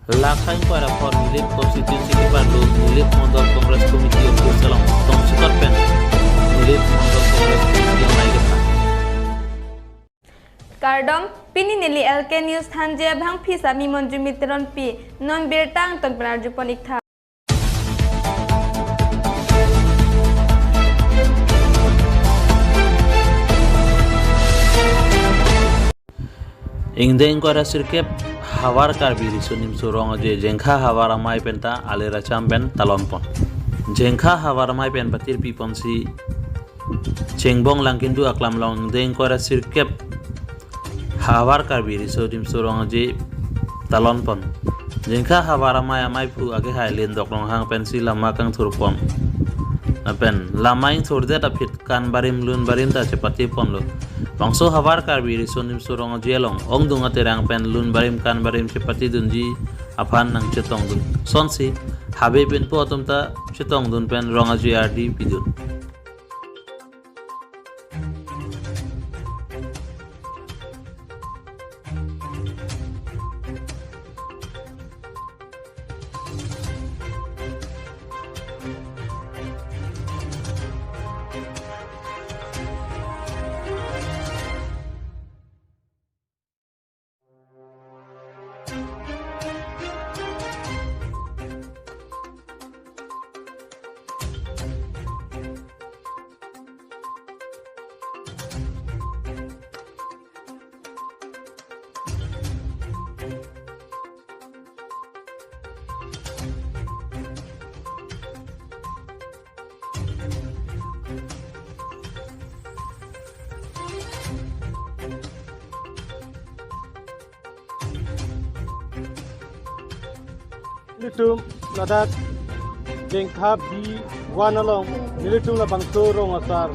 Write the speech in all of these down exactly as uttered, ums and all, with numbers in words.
Lakhang para for Nilip constituency keparlo Nilip Mondol Congress Committee office along tongchikot pen Nilip Mondol Congress Committee amei kepha. Kardom, pini neli L K News thanji abangpi Sami Monjumi Teronpi, non birta angton pen arjupon iktha. Ingdeng ingkoi ra sirkep Havar Karbi Riso Nimso Rong Ajoine Jengkha Havar Amei penta alir acham pen talon pon. Jengkha Havar Amei pen patirpi ponsi Chengbong Langkindu aklam along ingdeng ingkoi ra sirkep Havar Karbi Riso Nimso Rong Ajoine talon pon. Jengkha Havar Amei, amei aphu akehai Lendok Ronghang pensi lama kangthur pon. Lapen lama ingthurdet aphi kan barim lun barim ta chepate ponlo. Bangso Havar Karbi Riso Nimso Rong Ajoine along ongdung aterang pen lun barim kan barim chepate dunji aphan nangchetongdun. Sonsi habe pinpo atum ta chetongdun pen rong ajoine ardi pidun. Nelitum ladak Jengkha B one along nelitum labangso rong asar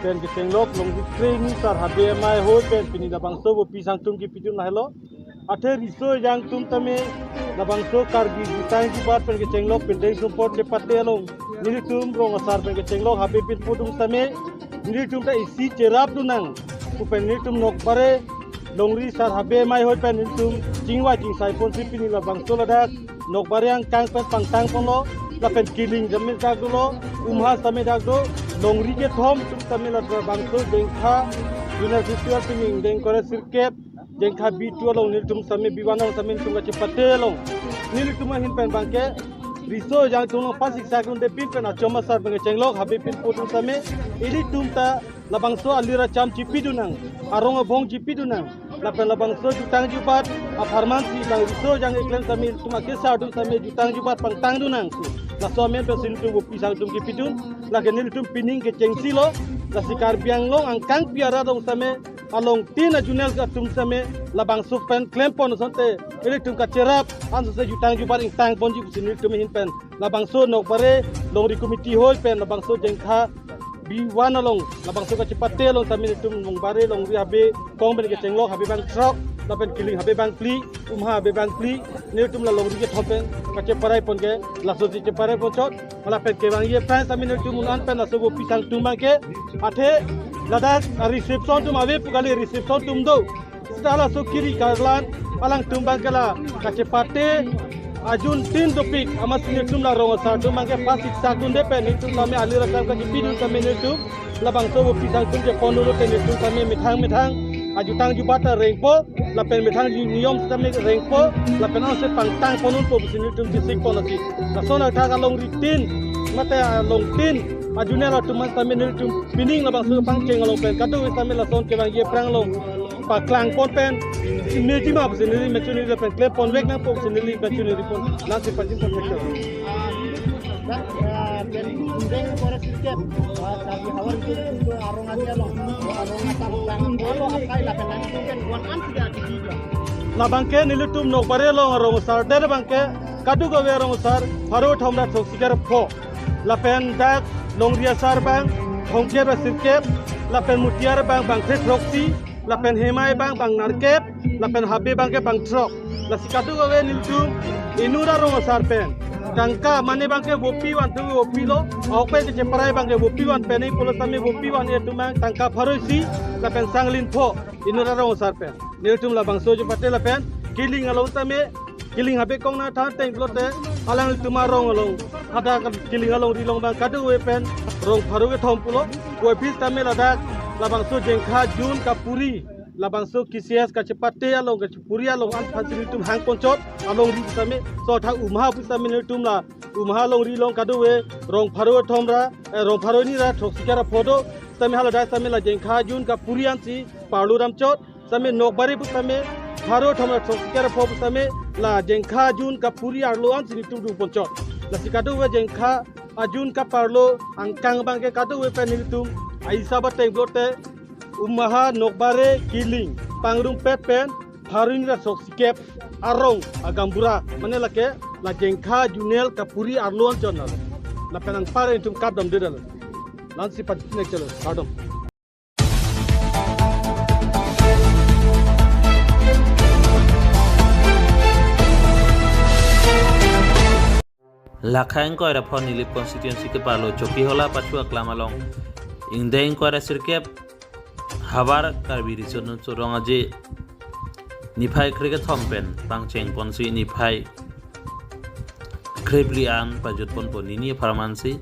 pen kechenglok Longri Kre Hini sar habe amei ahoi pen pini labangso bopi sangtum kepidun lahelo. Athe riso ejang atum tame labangso Karbi jutang jubat pen kechenglok pindeng sumpot chepate along nelitum rong asar pen kechenglok habe pinpo atum tame nelitum ta isi cherapdun nang pu pen nelitum nokbare longri sar habe amei ahoi pen nelitum chingvai chingsai ponsi pini labangso ladak nokbare angkang pen pangtang ponlo, lapen kiling tame dak dolo, umha tame dak do, longri kethom atum tame labangso Jengkha Junior Festival pini ingdeng ingkoi ra sirkep Jengkha B two along nelitum tame, B one along tame nelitum kachepate along nelitum ahin pen abangke riso ejang atum along pasiksak dunde pin pen achom asar pen kechenglok habe pinpo atum tame ilitum ta labangso alir acham chepidun nang, arong abong chepidun nang, lapen labangso jutang jubat apharman si bang riso ejang keklem tame ilitum akesar atum tame jutang jubat pangtangdun nang. Laso amen pensi nelitum bopi sangtum kepidun, lake nelitum pining kechengsi lo, lasi Karbi Anglong angkangpi arat along tame alongtin ajoine atum tame labangso pen klem pon asonte ilitum kacherap ansose jutang jubat ingtang ponji pusi nelitum ahin pen labangso nokbare longri committee ahoi pen labangso Jengkha B one along labangso kachepate along tame nelitum nokbare longri habe kong pen kechenglok habe bang throk, lapen kiling habe bang phli, umha habe bang phli, nelitum la longri kethom pen kacheparai pon ke laso si cheparai pon chot, lapen kevangji aphrang tame nelitum un-an pen laso bopi sangtum abangke, athe ladak a reception atum ave pu kali, reception atum do. Seta laso kiri karlan alangtum abangke la kachepate ajun tin dopik amatsi nelitum la rong asar atum abangke pasiksak dunde pen nelitum tame alir acham kachepidun tame nelitum labangso bopi sangtum chepon dolo pen nelitum tame methang methang ajutang jubat ta rengpo, lapen methang niyom tame rengpo, lapen anse pangtang pon unpo pusi nelitum bisik pon lagi. Lason athak alongri tin mate alongtin ajoine atum tame nelitum pining labangso pangcheng along pen kadokave tame lason kevangji aphrang along paklang pon pen meji ma pusi neli mechun neli pen klem ponvek nangpo pusi neli mechun neli pon nangsi pajin pon vek. Labangke nelitum nokbare along rong asar det abangke kadokave rong asar pharo thom ra throksi kre pho. Lapen dak longri asar abang thomkep ra sirkep, lapen mutiar abang bangkre throksi, lapen hemai abang bang nerkep, lapen habe abangke bang throk. Lasi kadokave nelitum inut arong asar pen tangka mane abangke bopi van atum bopilo, ahok pen kecheparai abangke bopi van pen pulo tame bopi van atum abang tangka pharo isi, lapen sanglin pho inut arong asar pen. Nelitum labangso chepate lapen kiling along tame Kiling habe kong na than teng pulote alanglitum arong along, hadak Kiling alongri along abang kadokave pen rong pharo kethom pulo. Puvoiphit tame ladak labangso Jengkha Jun kapuri, labangso K C S kachepate along, kachepuri along an aphansi nelitum hangponchot, alongri tame. So tha Umha pu tame nelitum la Umha alongri along kadokave rong pharo kethom ra, eh, rong pharo hini ra throksi kre ra pho do. Tame haladak tame la Jengkha Jun kapuri ansi parlo damchot. Tame Nokbare pu tame pharo kethom ra throksi kre ra pho pu tame la Jengkha Jun kapuri arlo ansi nelitum dungponchot. Lasi kadokave Jengkha Jun kaparlo angkang abangke kadokave pen nelitum aisa bateng pulote Umha, Nokbare, Kiling, Pangrungpet pen pharo hini ra throksi kep arong agaonbura, mane lake la Jengkha Junel kapuri arlo anchot na. Lapen anpar nelitum kapdamde dal. La-ansi pachinek chalo, kardom. Lakha ingkoi ra pho Nilip constituency keparlo Chokihola Pachu aklam along ingdeng ingkoi ra sirkep Havar Karbi Riso Nimso Rong Aje niphai kre kethom pen pangchengponsi niphai krephli an pajutponpo, nini apharman si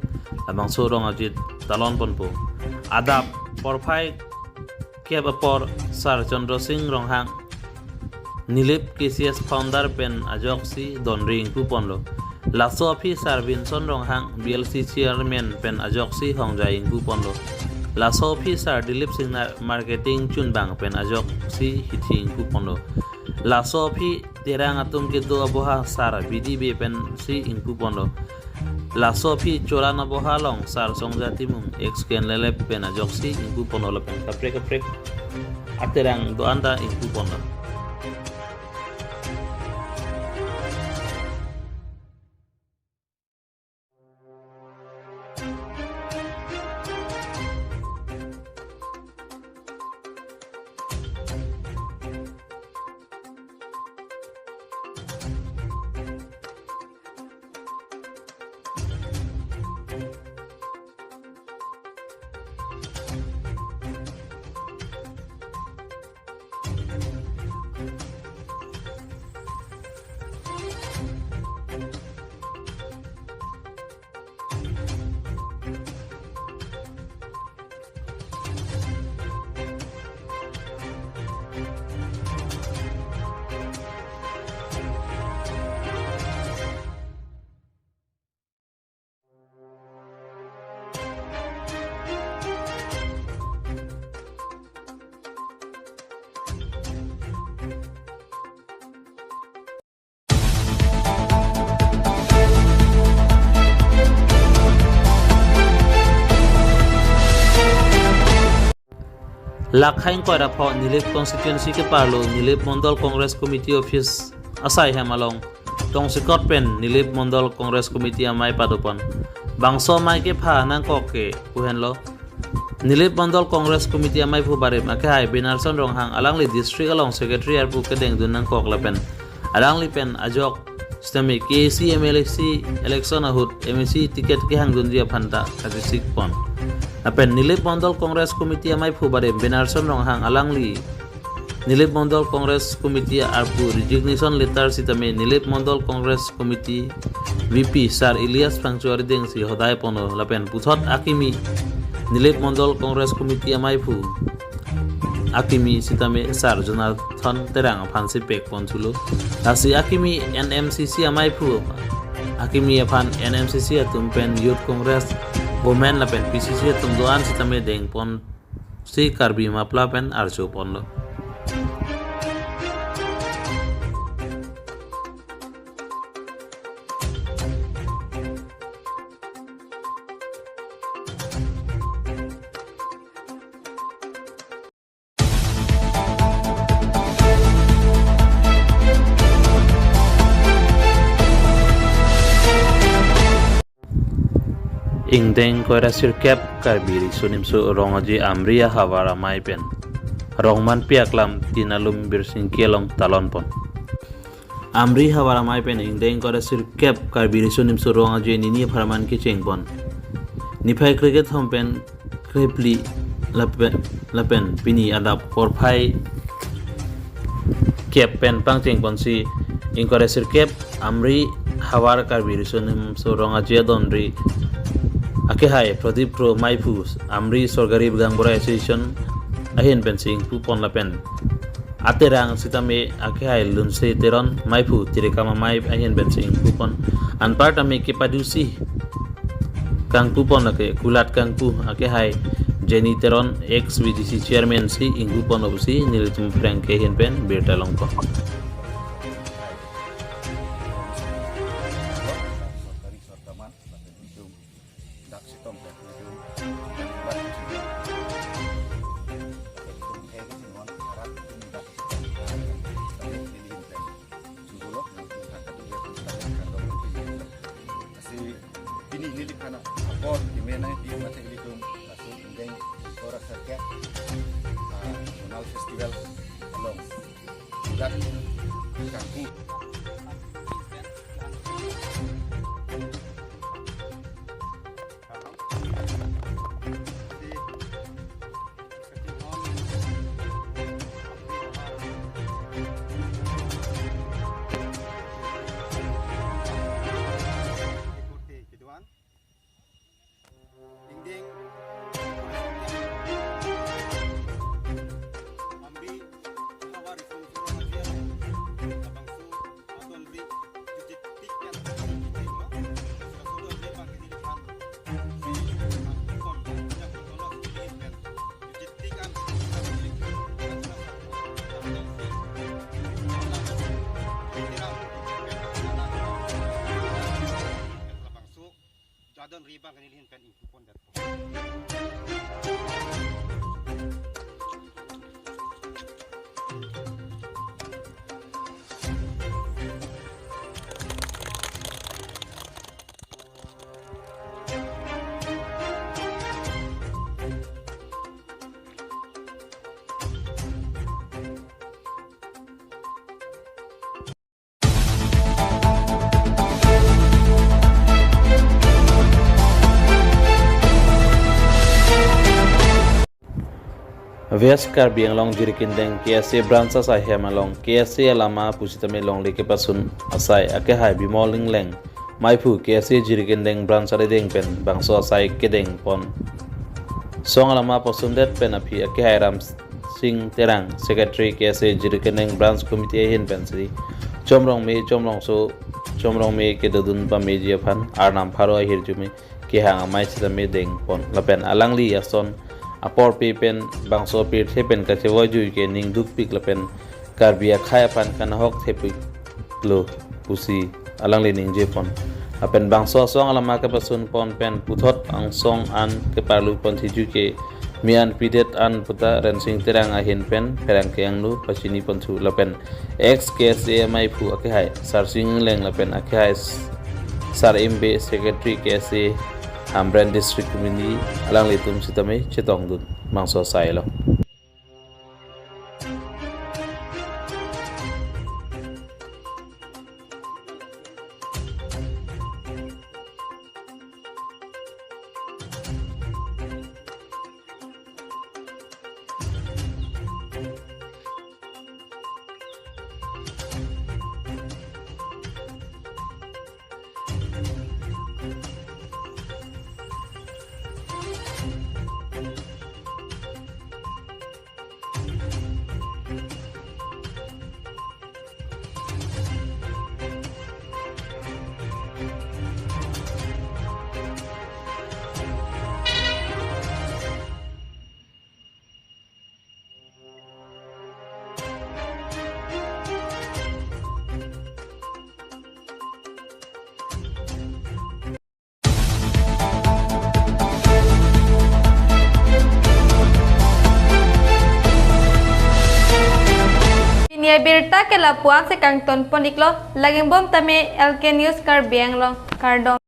labangso Rong Aje talonponpo. Adap porphai kep apor Sar Chandra Sing Ronghang, Nilip K C S founder pen ajoksi donri ingpuponlo. Laso aphi Sar Vinson Ronghang, B L C chairman pen ajoksi hongjai ingpuponlo. Laso aphi Sar Dilip Singnar, marketing chunbang pen ajoksi hithi ingpuponlo. Laso aphi Terang atum kedo aboha Sar B D B pensi ingpuponlo. Laso aphi Choran aboha along Sar Songja Timung, ex K N L F pen ajoksi ingpuponlo lapen kaprek kaprek aterang do-an ta ingpuponlo. Lakha ingkoi ra pho Nilip constituency keparlo Nilip Mondol Congress Committee office asai hem along tongsekot pen Nilip Mondol Congress Committee amei padopon. Bangso amei kepha nangkok ke pu henlo Nilip Mondol Congress Committee ameiphu barim akehai Binarson Ronghang, alangli district along secretary arpu kedengdun nangkok lapen alangli pen ajok sitame K A C M L A C election ahut M A C ticket kehangdunji aphan ta kachisikpon. Lapen Nilip Mondol Congress Committee ameiphu barim Binarson Ronghang, alangli Nilip Mondol Congress Committee arpu resignation letter sitame Nilip Mondol Congress Committee V P Sar Elias Phangcho arideng si hodaiponlo lapen puthot akimi Nilip Mondol Congress Committee ameiphu akimi sitame Sar Jonathan Terang aphansi pekpon thulo. Lasi akimi N M C C ameiphu akimi aphan N M C C atum pen Youth Congress, Women lapen P C C atum do-an sitame dengponsi Karbi Mapla pen arjoponlo. Ingdeng ingkoi ra sirkep Karbi Riso Nimso Rong Aje Amri ahavar amei pen Rongmanpi aklam Tinalum Birsingki along talonpon. Amri havar amei pen ingdeng ingkoi ra sirkep Karbi Riso Nimso Rong Aje nini apharman kechengpon. Niphai kre kethom pen krephli lapen, lapen pini adap porphai kep pen pangchengponsi ingkoi ra sirkep Amri Havar Karbi Riso Nimso Rong Aje Adonri akehai Pradip Kro Maiphu, Amri Sorgarib Gaonbura Association ahin pensi ingpupon lapen aterang sitame akehai Lunse Teron Maiphu Tirikam Amei ahin pensi ingpupon. Anparta me kepadusi kangpupon lake kulat kangpu akehai Jenny Teron, ex V D C chairman si ingpupon pusi nelitum pherangke ahin pen birta longpo. Sorkari sorkaman, lapen itum dak sitong pen itum dak sitong pen itum hei ke singon arat itum dak sitong pen kami nelihin pen sumbulo yang itum han kadu ya pen kami kan dong itum. Lasi pini neli phana apor keme nangji mate ilitum laso ingdeng ingkoi ra sirkep, ah, zonal festival along. Dak kangpu. Ingdeng Amri Havar Riso Nimso Rong Aje Adonri, labangso adonri jutje tik pen, labangso jadon ribang kani lihin pen ingpupon det. West Karbi Anglong Jirikindeng K S A branch asai hem along K S A alama pusitame longle kepasun asai akehai Bimol Ingleng Maiphu K S A Jirikindeng branch arideng pen bangso asai kedeng pon. Song alama pasundet pen aphi akehai Ram Sing Terang, Secretary K S A Jirikindeng Branch Committee ahin pensi Chomrong me, Chomrongso, Chomrong me kedodun pameji aphan Arnam pharo ahirjume kehang amei sitame dengpon lapen alangli ason apor pe pen bangso pirthe pen kachevoi jui ke ning dukpik lapen Karbi akhei aphan kanahok thepik lo pusi alangli ningjepon. Lapen bangso asong alama kepasunpon pen puthot angsong an keparlupon thiju ke me-an pidet an puta Rensing Terang ahin pen pherangke angno pachiniponthu lapen ex K S A Maiphu akehai Sarsing Ingleng lapen akehai Sar Imbe Secretary K S A Hamren District Committee alanglitum sitame chetongdun bangso asai lo. Pini abirta ke lapu-an si kangtonpon-iklo, lagingbom tame L K News Karbi Anglong, kardom.